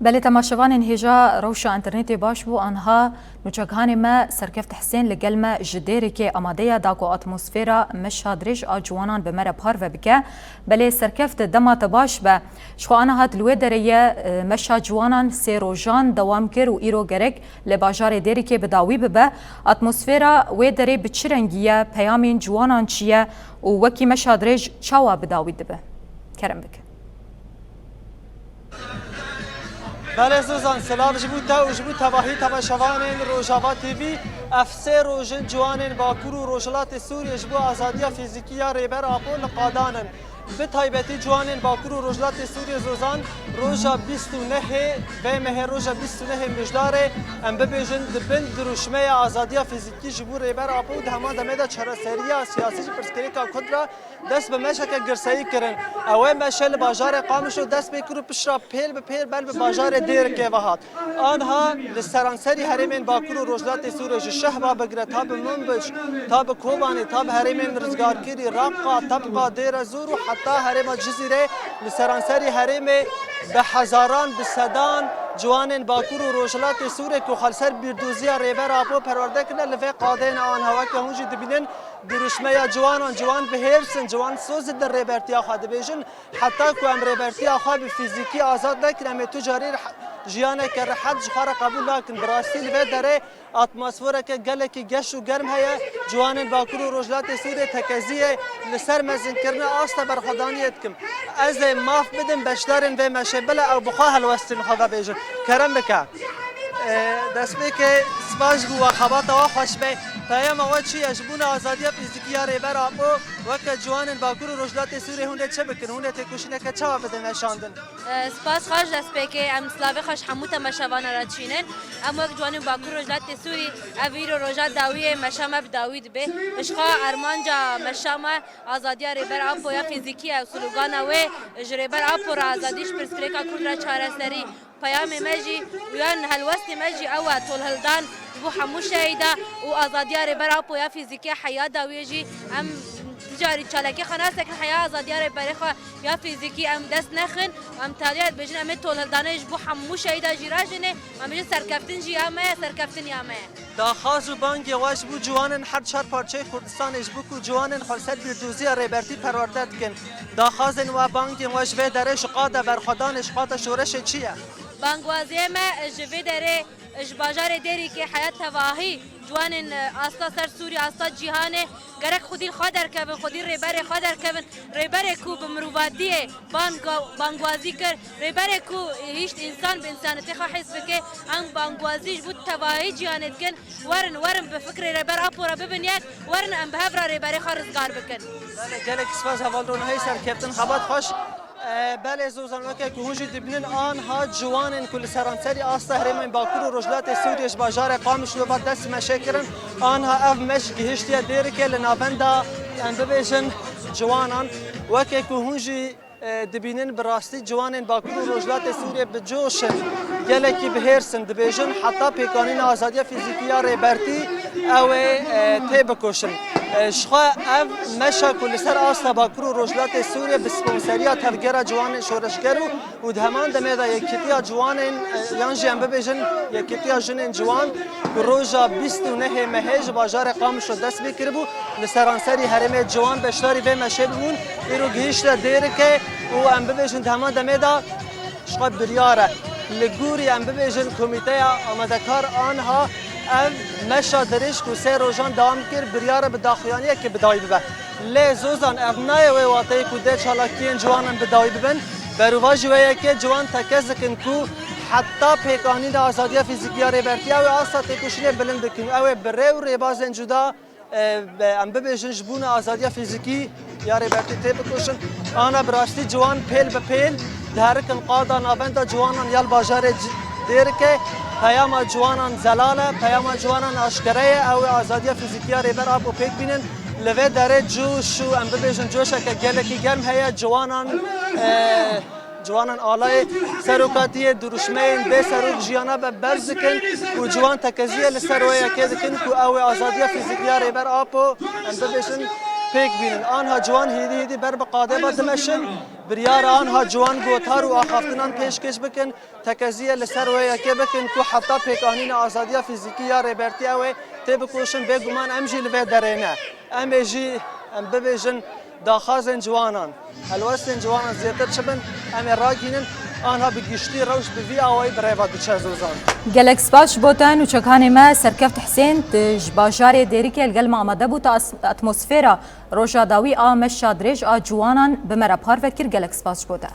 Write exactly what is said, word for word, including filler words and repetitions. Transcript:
Belê temaşevanên hêja rewşa înternetê baş bû, anha nûçeghanê me Serkeft Hisên li gel me ji Dêrikê amade ye, da ku atmosfera meşa dirêj a ciwanan bi me re parve bike. Belê Serkeft, dema te baş be. Ji xwe aniha tu li wê derê ye, e, meşa ciwanan sê rojan dewam kir û îro gerek li bajarê Dêrikê bi dawî bibe. Atmosfera wê derê bi çi rengî ye, peyamên ciwanan çi ye û wekî meşa dirêj çawa bi dawî dibe? Kerem bike. Belê Zozan, silav ji bo te û ji bo tevahî temaşevanên Rojava T V. Ev sê roj in ciwanên Bakur û Rojhilatê Sûriyê ji bo azadiya fîzîkî ya Rêber Apo li qadan in. Bi taybetî ciwanên Bakur û Rojhilatê Sûriyê Zozan, roja bîst û nehê vê mehê, roja bîst û nehê Mijdarê, em bibêjin, di bin dirûşmeya azadiya fîzîkî ji bo Rêber Apo û di heman demê de çareseriya siyasî ji pirsgirêka Kurd re dest bi meşeke girseyî kirin. Ew ê meşe li bajarê Qamişlo dest pê kir û piştre pêl bi pêl ber bi bajarê Dêrikê ve hat. Anha li seranserî herêmên Bakur û Rojhilatê Sûrê, ji Şehba bigire ta bi Minbic, ta bi Kobanê, ta bi herêmên rizgarkirî, Reqa, Tebqa, Dêre Zûr û heta herêma Cizîrê, li seranserî herêmê bi hezaran, bi sedan ciwanên Bakur û Rojhilatê Sûrê ku xwe li ser bîrdoziya Rêber Apo perwerde kirine, li vê qadê ne. Anha weke hûn jî dibînin, dirûşmeya ciwanan, ciwan bi hêrs in, ciwan soz didin rêbertiya xwe, dibêjin, heta ku em rêbertiya xwe bi fîzîkî azad nekin, em ê tu carî rih-, jiyaneke rihet ji xwe re qebûl nakin. Bi rastî li vê derê atmosfereke gelekî geş û germ heye. Ciwanên Bakur û Rojhilatê Sûriyê tekeziyê li ser mezinkirina asta berxwedaniyê dikim. Ez ê maf bidim beşdarên vê meşê, bila ew bi xwe helwestên xwe vebêjin. Kerem bike. E, destpêkê spas ji bo we, xebata we xweş be. Peyama we çi ye ji bona azadiya fîzîkî ya Rêber Apo? Weke ciwanên Bakur û Rojhilatê Sûriyê hûn ê çi bikin? Hûn ê têkoşîneke çawa bidin meşandin? E, spas xweş destpêkê. Em silavê xwe ji hemû temaşevana re çînin. Em wek ciwanên Bakur Rojhilatê Sûrî, ev îro roja dawiyê, meşa me bi dawî dibe. Ji xwe armanca meşa me azadiya Rêber Apo ya fîzîkî ye. Slogana wê ji Rêber Apo re azadî, ji pirsgirêka Kurd re çareserî. Peyamê me jî û yan helwestê me jî ew e, tolhildan ji bo hemû şehîda û azadiya Rêber Apo ya fîzîkî, heya dawiyê jî em dicarî çalakî xwe nas nekin, heya azadiya rêberê xwe ya fîzîkî em dest nexin. Em taliya dibêjin, em ê tolhildanê ji bo hemû şehîda jî rajênê, em bêjin serkeftin jî ya me ye, serkeftin ya me ye. Daxwaz û bangê we ji bo ciwanên her çar parçeyê Kurdistanê, ji bo ku ciwanên xwe li ser bîrdoziya Rêbertî perwerde dikin. Daxwazên we, bangên we ji vê derê ji qada berxwedanê, ji qada şoreşê çi ye? Bangwaziyê me ji vê derê, ji bajarê Dêrikê heya tevahî ciwanên, e, asta ser Sûrî, asta cîhanê, gerek xwedî li xwe derkevin, xwedî rêberê xwe derkevin. Rêberê ku bi mirovatiyê banga-, bangwazî kir, rêberê ku hişt însan bi însanetê xwe hîs bike, em bangwazî ji bo tevahî cîhanê dikin. Werin, werin bi fikrê Rêber Apo re bibin yek, werin em bi hev re rêberê xwe rizgar bikin. Belê, gelek spas heval Ronahî, serkeftin, xebat xweş. E, belê Zozan, weke ku hûn jî dibînin, anha ciwanên ku li seranserî asta herêmên Bakur û Rojhilatê Sûriyê ji bajarê Qamişlo ve dest meşe kirin, anha ev meş gihiştiye Dêrikê, li navenda, em bibêjin, ciwanan. Weke ku hûn jî e, dibînin, bi rastî ciwanên Bakur û Rojhilatê Sûriyê bi coş in, gelekî bi hêrs in, dibêjin heta pêkanîna azadiya fîzîkî ya Rêbertî ew ê, e, têbikoşin. E, ji xwe ev meşa ku li ser asta Bakur û Rojhilatê Sûriyê bi sponseriya Tevgera Ciwanên Şoreşger û, û di heman demê de Yekîtiya Ciwanên, e, yan jî em bibêjin Yekîtiya Jinên Ciwan, ku roja bîst û nehê mehê ji bajarê Qamişlo dest pê kiribû, li seranserî herêmê ciwan beşdarî vê meşê bibûn. Îro gihişte Dêrikê û em bibêjin di heman demê de ji xwe biryar e. Li gorî em bibêjin komîteya amadekar anha ev meşa dirêj ku sê rojan dewam kir, biryar e bi daxuyaniyekê bi dawî bibe. Lê Zozan, ev nayê wê wateyê ku dê çalakiyên ciwanan bi dawî bibin. Berovajî wê yekê ciwan tekez dikin ku heta pêkanîna azadiya fîzîkî ya Rêbertî ew ê asta têkoşînê bilind dikin. Ew ê bi rê û rêbazên cuda e, be-, em bibêjin, ji bona azadiya fîzîkî ya Rêbertî têbikoşin. Ana bi rastî ciwan pêl bi pêl diherikin qada navenda ciwanan ya li bajarê C-, Dêrikê. Peyama ciwanan zelal e, peyama ciwanan aşkere ye. Ew ê azadiya fîzîkî ya Rêber Apo pêk bînin. Li vê derê coş û, em bibêjin, coşeke gelekî germ heye. Ciwanan, e, Ciwanan alayê serokatiyê dirûşmeyên bê serok jiyana ve berz dikin û ciwan tekeziyê li ser wê yekê dikin ku ew ê azadiya fîzîkî ya Rêber Apo, em bibêjin, pêk bînin. Anha ciwan hêdî hêdî ber bi qadê ve dimeşin, biryara anha ciwan gotar û axaftinan pêşkêş bikin, tekeziye li ser wê yekê bikin ku heta pêkanîna azadiya fîzîkî ya Rêbertî ew ê têbikoşin, bêguman em jî li vê derê ne. Em ê jî, em bibêjin, daxwazên ciwanan, helwestên ciwanan zêtir çi bin, em ê ragihînin, anha bi giştî rewş bi vî awayî bi rê ve diçe Zozan. Gelek spas ji bo te nûçekanê me Serkeft Hisên, tu ji bajarê Dêrikê li gel me amade bû, te as-, atmosfera roja dawî a meşa dirêj a ciwanan bi me re parve kir, gelek spas ji bo te.